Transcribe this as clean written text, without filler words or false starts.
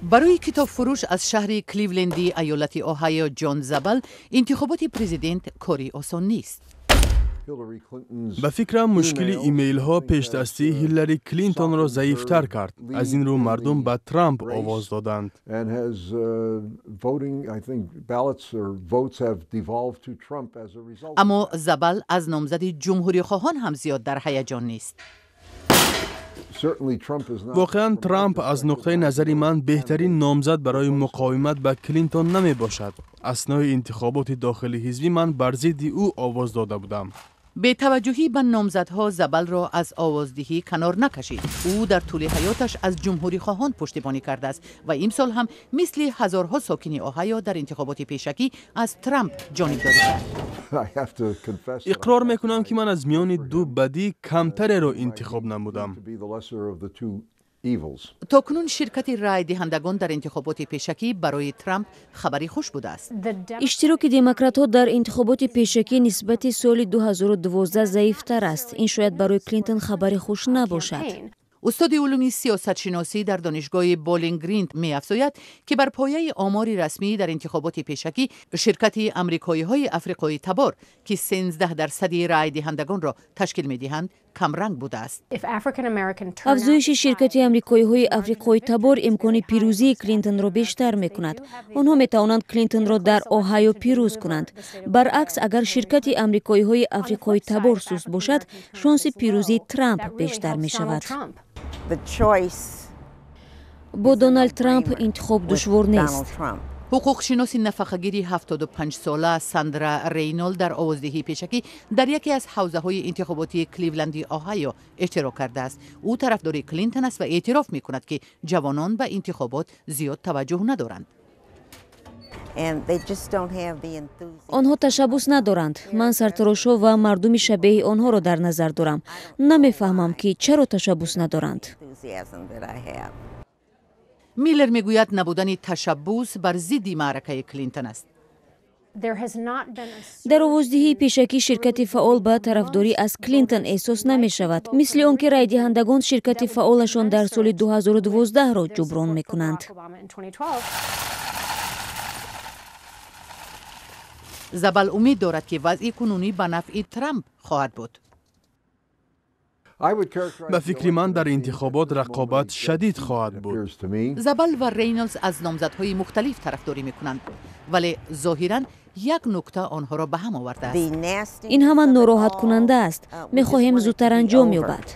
Барои китобфурӯш аз шаҳри Кливленди айолати Оҳайо Ҷон Забал интихоботи президент кори осон нест. Ба фикрам, мушкили имейлҳо пешдастии Ҳиллари Клинтонро заифтар кард. Аз ин рӯ мардум ба Трамп овоз доданд. Аммо Забал аз номзади ҷумҳурихоҳон ҳам зиёд дар ҳаяҷон нест. Воқеан, Трамп аз нуқтаи назари ман беҳтарин номзад барои муқовимат ба Клинтон намебошад. Аснои интихоботи дохили ҳизбӣ ман бар зидди ӯ овоз дода будам. Бетаваҷҷӯҳӣ ба номзадҳо Забалро аз овоздиҳӣ канор накашид. Ӯ дар тӯли ҳаёташ аз ҷумҳурихоҳон пуштибонӣ кардааст ва имсол ҳам мисли ҳазорҳо сокини Оҳайо дар интихоботи пешакӣ аз Трамп ҷонибдорӣ кард. Иқрор мекунам, ки ман аз миёни ду бадӣ камтареро интихоб намудам. То кунун ширкати райдиҳандагон дар интихоботи пешакӣ барои Трамп хабари хуш будааст. Иштироки демократҳо дар интихоботи пешакӣ нисбати соли 2012 заифтар аст. Ин шояд барои Клинтон хабари хуш набошад. Устоди улуми сиёсатшиносӣ дар донишгоҳи Болинг Грин меафзояд, ки бар пояи омори расмӣ дар интихоботи пешакӣ ширкати амрикоиҳои африқои табор, ки 13% райдиҳандагонро ташкил медиҳанд, камранг будааст. Афзоиши ширкати амрикоиҳои африқои табор имкони пирӯзии Клинтонро бештар мекунад. Онҳо метавонанд Клинтонро дар Оҳайо пирӯз кунанд. Баръакс, агар ширкати амрикоиҳои африқои табор суст бошад, шонси пирӯзии Трамп бештар мешавад. Бо Доналд Трамп интихоб душвор нест. Ҳуқуқшиноси нафақагири 75сола Сандра Рейнол дар овоздиҳии пешакӣ дар яке аз ҳавзаҳои интихоботии Кливленди Оҳайо иштирок кардааст. Ӯ тарафдори Клинтон аст ва эътироф мекунад, ки ҷавонон ба интихобот зиёд таваҷҷӯҳ надоранд. Онҳо ташаббус надоранд. Ман сартарошҳо ва мардуми шабеҳи онҳоро дар назар дорам. Намефаҳмам, ки чаро ташаббус надоранд. Миллер мегӯяд, набудани ташаббус бар зидди маъракаи Клинтон аст. Дар овоздиҳии пешакӣ ширкати фаъол ба тарафдорӣ аз Клинтон эҳсос намешавад, мисли он ки райдиҳандагон ширкати фаъолашон дар соли 2012-ро ҷуброн мекунанд. Забал умед дорад, ки вазъи кунунӣ ба нафъи Трамп хоҳад буд. Ба фикри ман, дар интихобот рақобат шадид хоҳад буд. Забал ва Рейнолдс аз номзадҳои мухталиф тарафдорӣ мекунанд, вале зоҳиран як нукта онҳоро ба ҳам овардааст. Ин ҳама нороҳаткунанда аст. Мехоҳем зудтар анҷом ёбад.